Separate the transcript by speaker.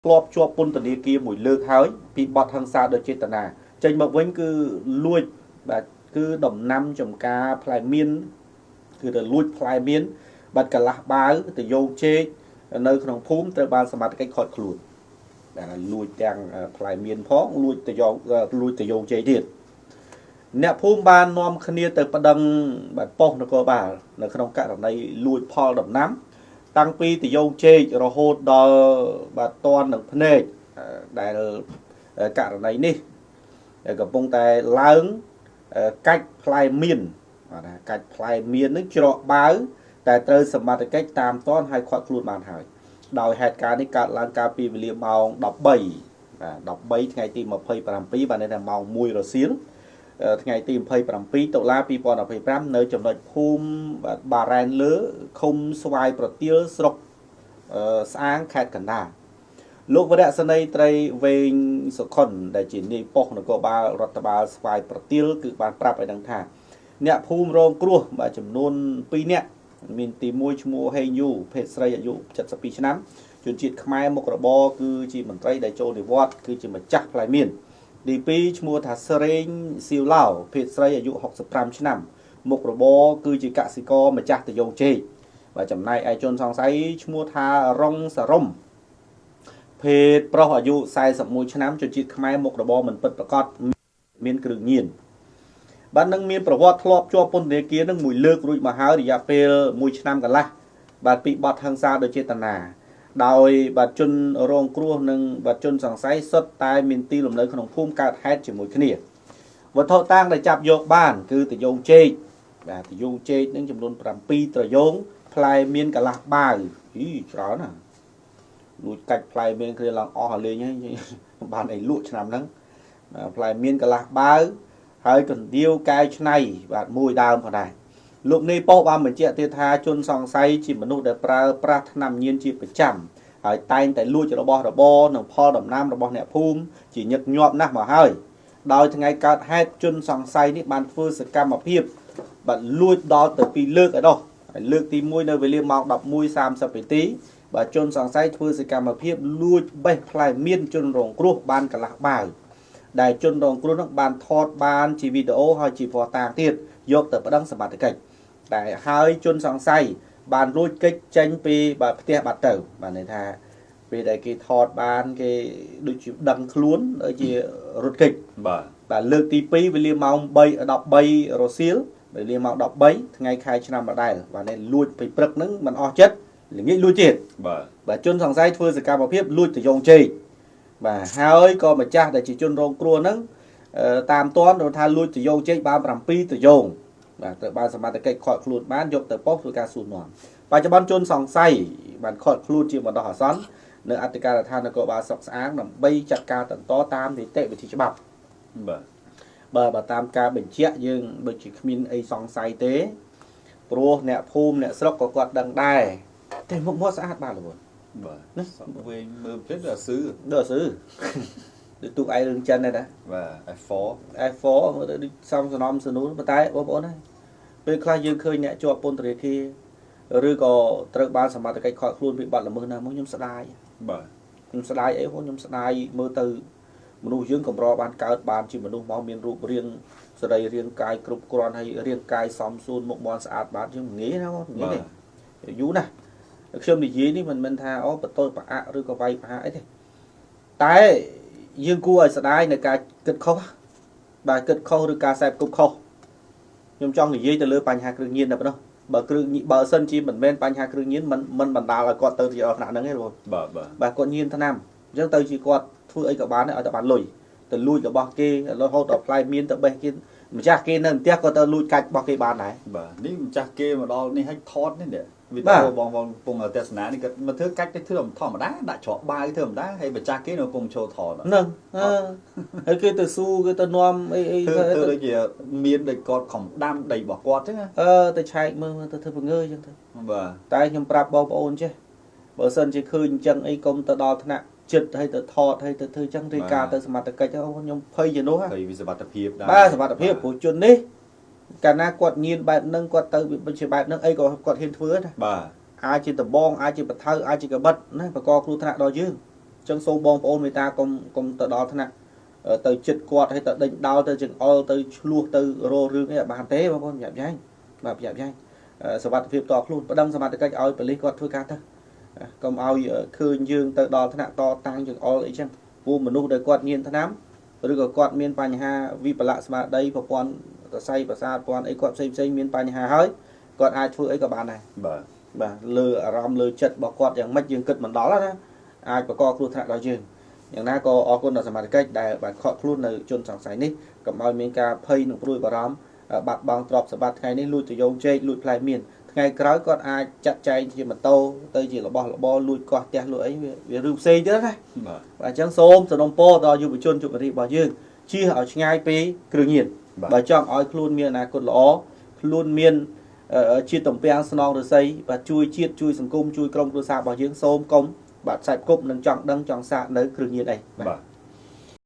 Speaker 1: ធ្លាប់ជាប់ពន្ធនាគារមួយលើកហើយពីបទហិង្សាដោយចេតនាចេញមកវិញគឺលួចបាទគឺដំណាំចំការផ្លែមៀនគឺទៅលួចផ្លែមៀនបាទកន្លះបាវទៅយោងចេកនៅក្នុងភូមិត្រូវបានសមត្ថកិច្ចឃាត់ខ្លួនបាទលួចទាំងផ្លែមៀនផងលួចទៅយកលួចទៅយោងចេកទៀតអ្នកភូមិបាននាំគ្នាទៅប្តឹងបាទប៉ុស្តិ៍នគរបាលនៅក្នុងករណីលួចផលដំណាំតាំងពីតយោងចេករហូតដល់បាទតននឹងភ្នែកដែលករណីនេះកំពុងតែឡើងកាច់ផ្លែមៀនបាទកាច់ផ្លែមៀននឹងច្រកបាវតែត្រូវសមត្ថកិច្ចតាមតនឲ្យឃាត់ខ្លួនបានហើយដោយហេតុការណ៍នេះកើតឡើងកាលពីវេលាម៉ោង13បាទ13ថ្ងៃទី27បាទន័យថាម៉ោង1រសៀលថ្ងៃទី27តុលា2025នៅចំណុចភូមិបារ៉ែនលើឃុំស្វាយប្រទាលស្រុកស្អាងខេត្តកណ្ដាលលោកវរៈសេនីយ៍ត្រីវែងសុខុនដែលជានាយប៉ុស្តិ៍នគរបាលរដ្ឋបាលស្វាយប្រទាលគឺបានប្រាប់ឲ្យដឹងថាអ្នកភូមិរងគ្រោះបាទចំនួន2នាក់មានទី1ឈ្មោះហេងយូភេទស្រីអាយុ72ឆ្នាំជនជាតិខ្មែរមុខរបរគឺជាមន្ត្រីដែលចូលនិវត្តន៍គឺជាម្ចាស់ផ្លែមៀនទី2ឈ្មោះថាស្រេងសៀវឡៅភេទស្រីអាយុ65ឆ្នាំមុខរបរគឺជាកសិករម្ចាស់តយងចេកបាទចំណែកឯជនសង្ស័យឈ្មោះថារុងសរុំភេទប្រុសអាយុ41ឆ្នាំជនជាតិខ្មែរមុខរបរមិនពិតប្រាកដមានគ្រឿងញៀនបាទនឹងមានប្រវត្តិធ្លាប់ជាប់ពន្ធនាគារនឹងមួយលើករួចមកហើយរយៈពេល1ឆ្នាំកន្លះបាទពីបទហិង្សាដោយចេតនាដោយបាទជនរងគ្រោះនិងបាទជនសង្ស័យសុទ្ធតែមានទីលំនៅក្នុងភូមិកើតហេតុជាមួយគ្នាវត្ថុតាងដែលចាប់យកបានគឺតយងចេកបាទតយងចេកនឹងចំនួន7ត្រយងផ្លែមានកន្លះបាវអីច្រើនណាស់លួចកាច់ផ្លែមានគ្នាឡើងអស់ឲ្យលេងហើយបានអីលក់ឆ្នាំហ្នឹងផ្លែមានកន្លះបាវហើយកណ្ដៀវកែច្នៃបាទមួយដើមផងដែរលោកនាយប៉ុស្តិ៍បានបញ្ជាក់ទៀតថាជនសង្ស័យជាមនុស្សដែលប្រើប្រាស់ថ្នាំញៀនជាប្រចាំហើយតែងតែលួចរបស់របរនិងផលដំណាំរបស់អ្នកភូមិជាញឹកញាប់ណាស់មកហើយដោយថ្ងៃកើតហេតុជនសង្ស័យនេះបានធ្វើសកម្មភាពបាទលួចដល់ទៅ2លើកឯណោះហើយលើកទី1នៅវេលាម៉ោង11:30នាទីបាទជនសង្ស័យធ្វើសកម្មភាពលួចបេះផ្លែមៀនជនរងគ្រោះបានកន្លះបាវដែលជនរងគ្រោះនឹងបានថតបានជាវីដេអូហើយជាភស្តុតាងទៀតយកទៅប្តឹងសមត្ថកិច្ចតែហើយជនសង្ស័យបានលួចគេចចេញពីបាទផ្ទះបាត់ទៅបាទន័យថាពេលដែលគេថតបានគេដូចជាដឹងខ្លួនដូចជារត់គេចបាទលើកទី2វេលាម៉ោង3:13រសៀលវេលាម៉ោង13ថ្ងៃខែឆ្នាំដដែលបាទនេះលួចពីព្រឹកហ្នឹងមិនអស់ចិត្តល្ងាចលួចទៀតបាទជនសង្ស័យធ្វើសកម្មភាពលួចទៅយងជែកបាទហើយក៏ម្ចាស់ដែលជាជនរងគ្រោះហ្នឹងតាមតនថាលួចទៅយងជែកបាន7ត្រយងបាទត្រូវបានសមត្ថកិច្ចឃាត់ខ្លួនបានយកទៅប៉ុស្តិ៍ធ្វើការសួរនាំបច្ចុប្បន្នជនសង្ស័យបានឃាត់ខ្លួនជាបណ្ដោះអាសន្ននៅអធិការដ្ឋាននគរបាលស្រុកស្អាងដើម្បីចាត់ការបន្តតាមនីតិវិធីច្បាប់បាទតាមការបញ្ជាក់យើងដូចជាគ្មានអីសង្ស័យទេព្រោះអ្នកភូមិអ្នកស្រុកក៏គាត់ដឹងដែរតែមុខមាត់ស្អាតបាទលោក
Speaker 2: បាទណាវែងមើលទៅដល់ស៊ឺ
Speaker 1: ដល់ស៊ឺដូចទូកឯរឿងចិនដែរណា
Speaker 2: បាទ
Speaker 1: F4 មើលទៅដូចសំសំណសនូប៉ុន្តែបងប្អូនណាពេលខ្លះយើងឃើញអ្នកជាប់ពន្ធនាគារឬក៏ត្រូវបានសមត្ថកិច្ចឃាត់ខ្លួនពីបទល្មើសណាមួយខ្ញុំស្ដាយ
Speaker 2: បាទ
Speaker 1: ខ្ញុំស្ដាយអីខ្ញុំស្ដាយមើលទៅមនុស្សយើងកម្របានកើតបានជាមនុស្សមកមានរូបរាងសរីរាង្គកាយគ្រប់គ្រាន់ហើយរាងកាយសមសួនមុខមាត់ស្អាតបាទយើងងាយណាបងងាយទេយូរណាស់ខ្ញុំនិយាយនេះមិនមែនថាអូបតូចប្រអាក់ឬក៏វាយប្រហារអីទេតែយើងគួរឲ្យស្ដាយនៅការគិតខុសបាទគិតខុសឬការសេពគប់ខុសខ្ញុំចង់និយាយទៅលើបញ្ហាគ្រឿងញៀនតែប៉ុណ្ណោះបើគ្រឿងបើសិនជាមិនមែនបញ្ហាគ្រឿងញៀនមិនបណ្ដាលឲ្យគាត់ទៅទីដល់ថ្នាក់ហ្នឹងទេបងបាទគាត់ញៀនថ្នាំអញ្ចឹងទៅជាគាត់ធ្វើអីក៏បានដែរឲ្យតែបានលុយទៅលួចរបស់គេរហូតដល់ផ្លែមានទៅបេះគេម្ចាស់គេនៅផ្ទះក៏ទៅលួចកាច់របស់គេបានដែរ
Speaker 2: បាទនេះម្ចាស់គេមកដល់នេះឲ្យថតនេះវីដេអូបងបងកំពុងទស្សនានេះគាត់មកធ្វើកាច់ទៅធ្វើធម្មតាដាក់ច្រកបាវធ្វើធម្មតាហើយម្ចាស់គេនៅកំពុងចូលថត
Speaker 1: ហ្នឹងហើយគេទៅស៊ូគេទៅនាំអីអី
Speaker 2: ធ្វើដូចជាមានដូចគាត់ខំដាំដីរបស់គាត់ចឹង
Speaker 1: ទៅឆែកមើលទៅធ្វើបង្ងើចឹងទៅ
Speaker 2: បាទ
Speaker 1: តែខ្ញុំប្រាប់បងប្អូនចេះបើសិនជាឃើញអញ្ចឹងអីកុំទៅដល់ថ្នាក់ចិត្តហើយទៅថតហើយទៅធ្វើចឹងរាយការណ៍ទៅសមត្ថកិច្ចខ្ញុំភ័យជានោះ
Speaker 2: ភ័យវិសុវត្ថិភាពដែរ
Speaker 1: បាទសុវត្ថិភាពព្រោះជននេះកាលណាគាត់ញៀនបែបហ្នឹងគាត់ទៅជាបែបហ្នឹងអីក៏គាត់ហ៊ានធ្វើណា
Speaker 2: បាទ
Speaker 1: អាចជាដបងអាចជាបថៅអាចជាកបិតណាបកគ្រោះថ្នាក់ដល់យើង ចឹងសូមបងប្អូនមេត្តាកុំកុំទៅដល់ថ្នាក់ទៅចិត្តគាត់ហើយទៅដេញដោលទៅចង្អុលទៅឆ្លោះទៅរោរឿងអីអត់បានទេបងប្អូនប្រញាប់យ៉ែងបាទប្រញាប់យ៉ែងសវត្ថភាពតខ្លួនប្តឹងសមត្ថកិច្ចឲ្យប៉ូលីសគាត់ធ្វើការទៅកុំឲ្យឃើញយើងទៅដល់ថ្នាក់តតាំងចង្អុលអីចឹងព្រោះមនុស្សដែលគាត់ញៀនថ្នាំឬក៏គាត់មានបញ្ហាវិបលៈស្មារតីប្រព័ន្ធសរសៃប្រសាទប្រព័ន្ធអីគាត់ផ្សេងផ្សេងមានបញ្ហាហើយគាត់អាចធ្វើអីក៏បានដែរ
Speaker 2: បាទ
Speaker 1: បាទលើអារម្មណ៍លើចិត្តរបស់គាត់យ៉ាងម៉េចយើងគិតមិនដល់ណាអាចបង្កគ្រោះថ្នាក់ដល់យើងយ៉ាងណាក៏អរគុណដល់សមត្ថកិច្ចដែលបានខកខ្លួននៅជនសង្ស័យនេះកុំឲ្យមានការភ័យនិងព្រួយបារម្ភបាត់បង់ទ្រព្យសម្បត្តិថ្ងៃនេះលួចទៅយោងជែកលួចផ្លែមៀនថ្ងៃក្រោយគាត់អាចចាត់ចែងជាម៉ូតូទៅជារបស់របរលួចកោះផ្ទះលួចអីវារឿងផ្សេងទៀតណា
Speaker 2: បាទ
Speaker 1: បាទអញ្ចឹងសូមសំណូមពរដល់យុវជនយុវរីរបស់យើងជៀសឲ្យឆ្ងាយពីគ្រឿងញៀន
Speaker 2: បាទ
Speaker 1: បើចង់ឲ្យខ្លួនមានអនាគតល្អខ្លួនមានជាតំពាំងស្នងរស័យបាទជួយជាតិជួយសង្គមជួយក្រុមគ្រួសាររបស់យើងសូមកុំបាទខ្សែគប់និងចង់ដឹងចង់សាកនៅគ្រឿងញៀនអីបាទ
Speaker 2: បាទ។